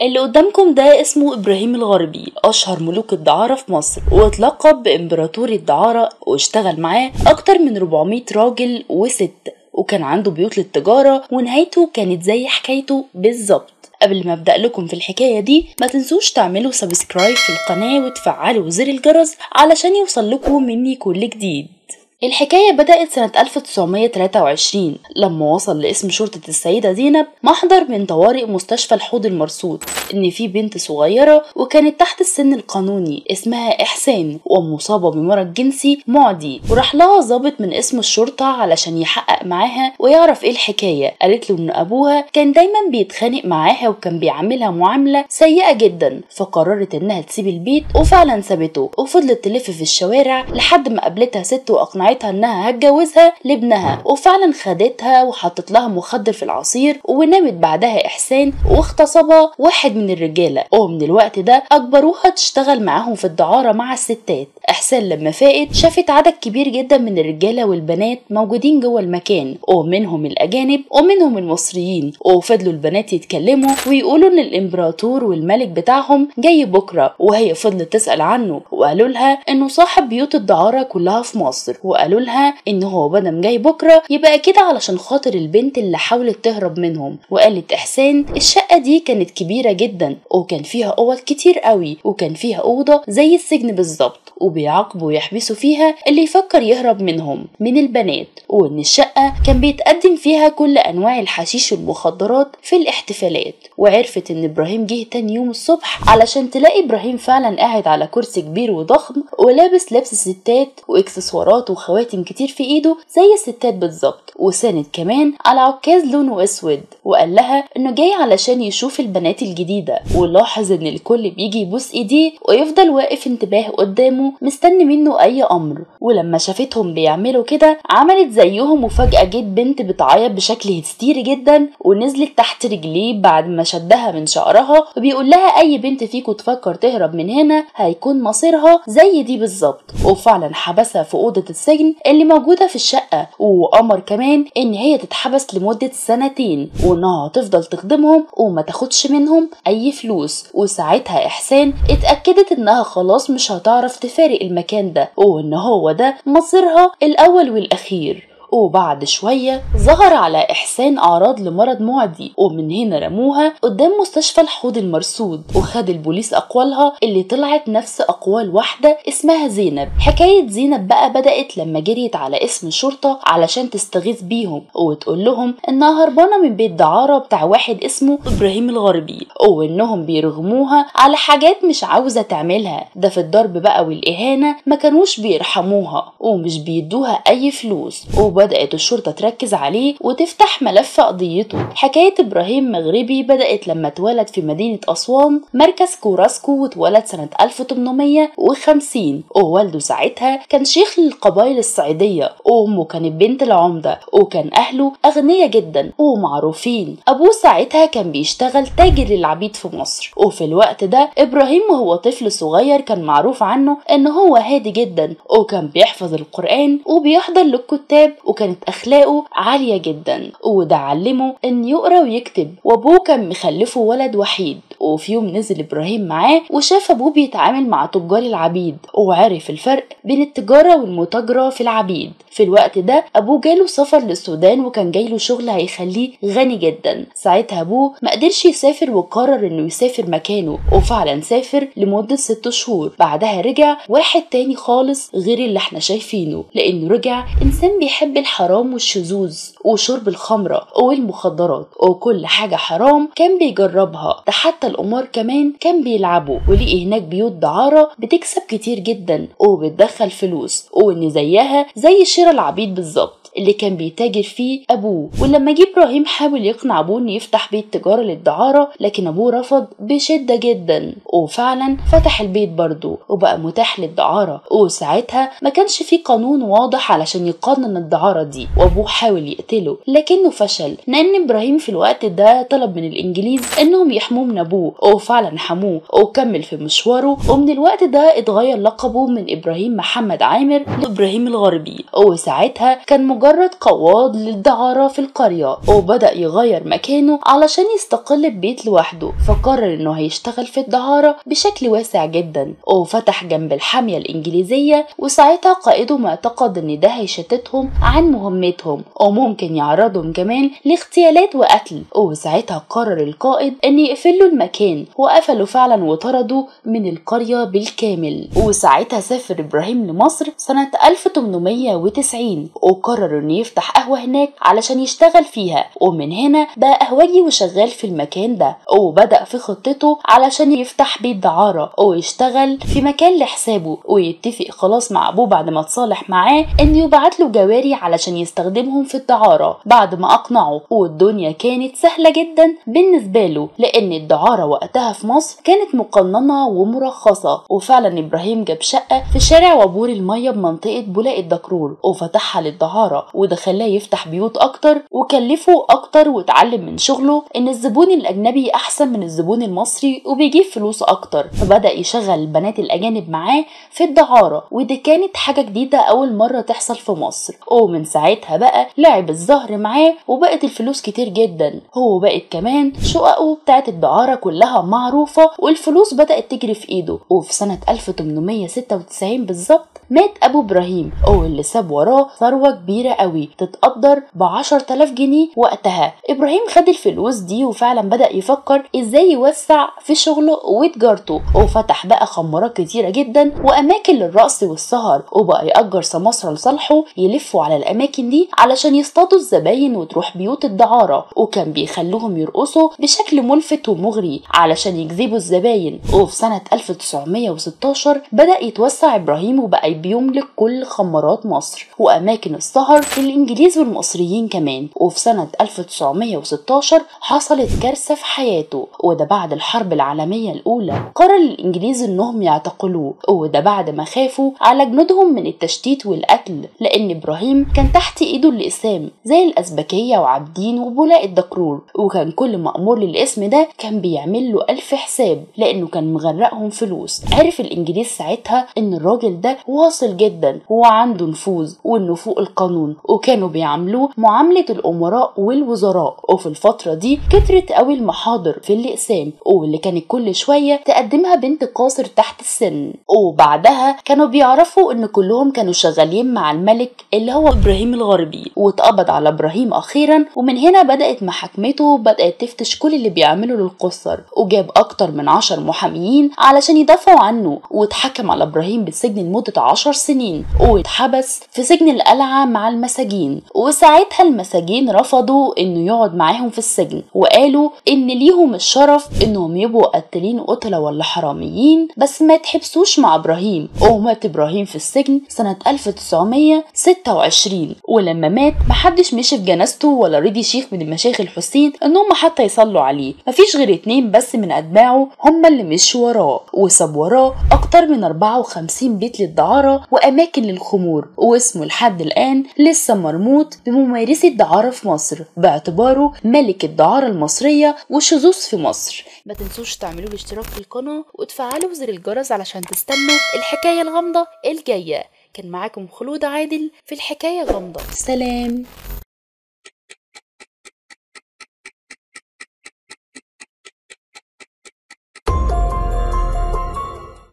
اللي قدامكم ده اسمه إبراهيم الغربي، أشهر ملوك الدعارة في مصر، واتلقب بإمبراطور الدعارة، واشتغل معاه أكتر من 400 راجل وست، وكان عنده بيوت للتجارة، ونهايته كانت زي حكايته بالظبط. قبل ما ابدأ لكم في الحكاية دي ما تنسوش تعملوا subscribe في القناة وتفعلوا زر الجرس علشان يوصل لكم مني كل جديد. الحكاية بدأت سنة 1923 لما وصل لاسم شرطة السيدة زينب محضر من طوارئ مستشفى الحوض المرصود إن في بنت صغيرة وكانت تحت السن القانوني اسمها إحسان ومصابة بمرض جنسي معدي، وراح لها ضابط من اسم الشرطة علشان يحقق معاها ويعرف إيه الحكاية. قالت له إن أبوها كان دايما بيتخانق معاها وكان بيعاملها معاملة سيئة جدا، فقررت إنها تسيب البيت، وفعلا سابته وفضلت تلف في الشوارع لحد ما قابلتها ست وأقنعتها انها هتجوزها لابنها، وفعلا خدتها وحطت لها مخدر في العصير، ونامت بعدها احسان واغتصبها واحد من الرجاله، ومن الوقت ده اجبروها تشتغل معاهم في الدعاره مع الستات. احسان لما فاقت شافت عدد كبير جدا من الرجاله والبنات موجودين جوه المكان، ومنهم الاجانب ومنهم المصريين، وفضلوا البنات يتكلموا ويقولوا ان الامبراطور والملك بتاعهم جاي بكره، وهي فضلت تسال عنه، وقالوا لها انه صاحب بيوت الدعاره كلها في مصر، وقالوا لها ان هو بدم جاي بكره يبقى كده علشان خاطر البنت اللي حاولت تهرب منهم. وقالت احسان الشقه دي كانت كبيره جدا وكان فيها اوض كتير قوي، وكان فيها اوضه زي السجن بالظبط، وبيعاقبوا ويحبسوا فيها اللي يفكر يهرب منهم من البنات، وان الشقه كان بيتقدم فيها كل انواع الحشيش والمخدرات في الاحتفالات. وعرفت ان ابراهيم جه تاني يوم الصبح علشان تلاقي ابراهيم فعلا قاعد على كرسي كبير وضخم ولابس لبس ستات واكسسوارات وخواتم كتير في ايده زي الستات بالظبط، وساند كمان على عكاز لونه اسود، وقال لها انه جاي علشان يشوف البنات الجديده، ولاحظ ان الكل بيجي يبوس ايديه ويفضل واقف انتباه قدامه مستني منه اي امر. ولما شافتهم بيعملوا كده عملت زيهم، وفجأة جت بنت بتعيط بشكل هستيري جدا ونزلت تحت رجليه بعد ما شدها من شعرها، وبيقول لها اي بنت فيكو تفكر تهرب من هنا هيكون مصيرها زي دي بالظبط. وفعلا حبسها في اوضه السجن اللي موجودة في الشقة، وأمر كمان إن هي تتحبس لمدة 2 سنين، وإنها هتفضل تخدمهم وما تاخدش منهم أي فلوس. وساعتها إحسان اتأكدت إنها خلاص مش هتعرف تفارق المكان ده، وإن هو ده مصيرها الأول والأخير. وبعد شوية ظهر على إحسان أعراض لمرض معدي، ومن هنا رموها قدام مستشفى الحوض المرصود، وخد البوليس أقوالها اللي طلعت نفس أقوال واحدة اسمها زينب. حكاية زينب بقى بدأت لما جريت على اسم الشرطة علشان تستغيث بيهم وتقول لهم إنها هربانة من بيت دعارة بتاع واحد اسمه إبراهيم الغربي، وإنهم بيرغموها على حاجات مش عاوزة تعملها، ده في الضرب بقى والإهانة ما كانوش بيرحموها ومش بيدوها أي فلوس. وبدأت الشرطة تركز عليه وتفتح ملف قضيته. حكاية إبراهيم مغربي بدأت لما اتولد في مدينة أسوان مركز كوراسكو، واتولد سنة 1850، ووالده ساعتها كان شيخ للقبائل الصعيدية، وأمه كانت بنت العمدة، وكان أهله أغنياء جدا ومعروفين. أبوه ساعتها كان بيشتغل تاجر للعبيد في مصر، وفي الوقت ده إبراهيم وهو طفل صغير كان معروف عنه إن هو هادي جدا، وكان بيحفظ القرآن وبيحضر للكتاب، وكانت أخلاقه عالية جدا، وده علمه إن يقرأ ويكتب. وأبوه كان مخلفه ولد وحيد، وفي يوم نزل إبراهيم معاه وشاف أبوه بيتعامل مع تجار العبيد، وعرف الفرق بين التجارة والمتاجرة في العبيد. في الوقت ده أبوه جاله سفر للسودان، وكان جايله شغل هيخليه غني جدا. ساعتها أبوه ما قدرش يسافر وقرر إنه يسافر مكانه، وفعلا سافر لمدة 6 شهور. بعدها رجع واحد تاني خالص غير اللي احنا شايفينه، لأنه رجع إنسان بيحب الحرام والشذوذ وشرب الخمرة والمخدرات وكل حاجة حرام كان بيجربها، ده حتى القمار كمان كان بيلعبه. ولقي هناك بيوت دعارة بتكسب كتير جدا وبتدخل فلوس، وإن زيها زي شراء العبيد بالظبط اللي كان بيتاجر فيه أبوه. ولما جه إبراهيم حاول يقنع أبوه إنه يفتح بيت تجارة للدعارة، لكن أبوه رفض بشدة جدا، وفعلا فتح البيت برضه وبقى متاح للدعارة. وساعتها ما كانش فيه قانون واضح علشان يقنن الدعارة دي، وأبوه حاول يقتله لكنه فشل، لأن إبراهيم في الوقت ده طلب من الإنجليز إنهم يحموه من أبوه، وفعلا حموه وكمل في مشواره. ومن الوقت ده اتغير لقبه من إبراهيم محمد عامر لإبراهيم الغربي، وساعتها كان مجرد مجرد قواد للدعارة في القرية، وبدأ يغير مكانه علشان يستقل ببيت لوحده، فقرر انه هيشتغل في الدعارة بشكل واسع جدا، وفتح جنب الحامية الإنجليزية. وساعتها قائدهم اعتقد ان ده هيشتتهم عن مهمتهم وممكن يعرضهم كمان لاغتيالات وقتل، وساعتها قرر القائد ان يقفله المكان، وقفله فعلا وطرده من القرية بالكامل. وساعتها سافر إبراهيم لمصر سنة 1890، وقرر انه يفتح قهوة هناك علشان يشتغل فيها، ومن هنا بقى قهوجي وشغال في المكان ده، وبدأ في خطته علشان يفتح بيت دعارة ويشتغل في مكان لحسابه، ويتفق خلاص مع أبوه بعد ما تصالح معاه انه يبعت له جواري علشان يستخدمهم في الدعارة بعد ما أقنعه. والدنيا كانت سهلة جدا بالنسبة له لأن الدعارة وقتها في مصر كانت مقننة ومرخصة. وفعلا إبراهيم جاب شقة في شارع وابور المية بمنطقة بولاق الدكرور وفتحها للدعارة، وده خلاه يفتح بيوت أكتر وكلفه أكتر، واتعلم من شغله إن الزبون الأجنبي أحسن من الزبون المصري وبيجيب فلوس أكتر، فبدأ يشغل البنات الأجانب معاه في الدعارة، ودي كانت حاجة جديدة أول مرة تحصل في مصر. ومن ساعتها بقى لعب الزهر معاه وبقت الفلوس كتير جدا، هو بقت كمان شققه بتاعت الدعارة كلها معروفة والفلوس بدأت تجري في ايده. وفي سنة 1896 بالظبط مات أبو إبراهيم، واللي ساب وراه ثروة كبيرة قوي تتقدر ب10,000 جنيه وقتها. إبراهيم خد الفلوس دي وفعلا بدأ يفكر إزاي يوسع في شغله وتجارته، وفتح بقى خمارات كتيرة جدا وأماكن للرقص والسهر، وبقى يأجر سماسرة لصالحه يلفوا على الأماكن دي علشان يصطادوا الزباين وتروح بيوت الدعارة، وكان بيخلوهم يرقصوا بشكل ملفت ومغري علشان يجذبوا الزباين. وفي سنة 1916 بدأ يتوسع إبراهيم وبقى بيملك كل خمارات مصر وأماكن السهر للإنجليز والمصريين كمان. وفي سنة 1916 حصلت كارثة في حياته، وده بعد الحرب العالمية الأولى. قرر الإنجليز إنهم يعتقلوه، وده بعد ما خافوا على جنودهم من التشتيت والقتل، لأن إبراهيم كان تحت إيده الأقسام زي الأزبكية وعابدين وبولاق الدكرور، وكان كل مأمور للاسم ده كان بيعمل له 1000 حساب لأنه كان مغرقهم فلوس. عرف الإنجليز ساعتها إن الراجل ده واصل جدا وعنده نفوذ وانه فوق القانون، وكانوا بيعاملوه معاملة الامراء والوزراء. وفي الفترة دي كترت قوي المحاضر في الاقسام، واللي كانت كل شوية تقدمها بنت قاصر تحت السن. وبعدها كانوا بيعرفوا ان كلهم كانوا شغالين مع الملك اللي هو ابراهيم الغربي، واتقبض على ابراهيم اخيرا. ومن هنا بدأت محاكمته، بدأت تفتش كل اللي بيعمله للقصر، وجاب اكتر من 10 محاميين علشان يدافعوا عنه، واتحكم على ابراهيم بالسجن لمدة 10 سنين، واتحبس في سجن القلعة مع المساجين. وساعتها المساجين رفضوا انه يقعد معاهم في السجن، وقالوا ان ليهم الشرف انهم يبقوا قتالين قتلة ولا حراميين بس ما يتحبسوش مع ابراهيم. ومات ابراهيم في السجن سنة 1926، ولما مات محدش مشي في جنازته ولا رضي شيخ من المشايخ الحسين انهم حتى يصلوا عليه، مفيش غير 2 بس من اتباعه هم اللي مشوا وراه، وساب وراه اكتر من 54 بيت للدعارة وأماكن للخمور، واسمه لحد الآن لسه مرموط بممارسة الدعارة في مصر باعتباره ملك الدعارة المصرية والشذوذ في مصر. ما تنسوش تعملوا الاشتراك في القناة وتفعلوا زر الجرس علشان تستنوا الحكاية الغامضة الجاية. كان معاكم خلود عادل في الحكاية غامضة. سلام.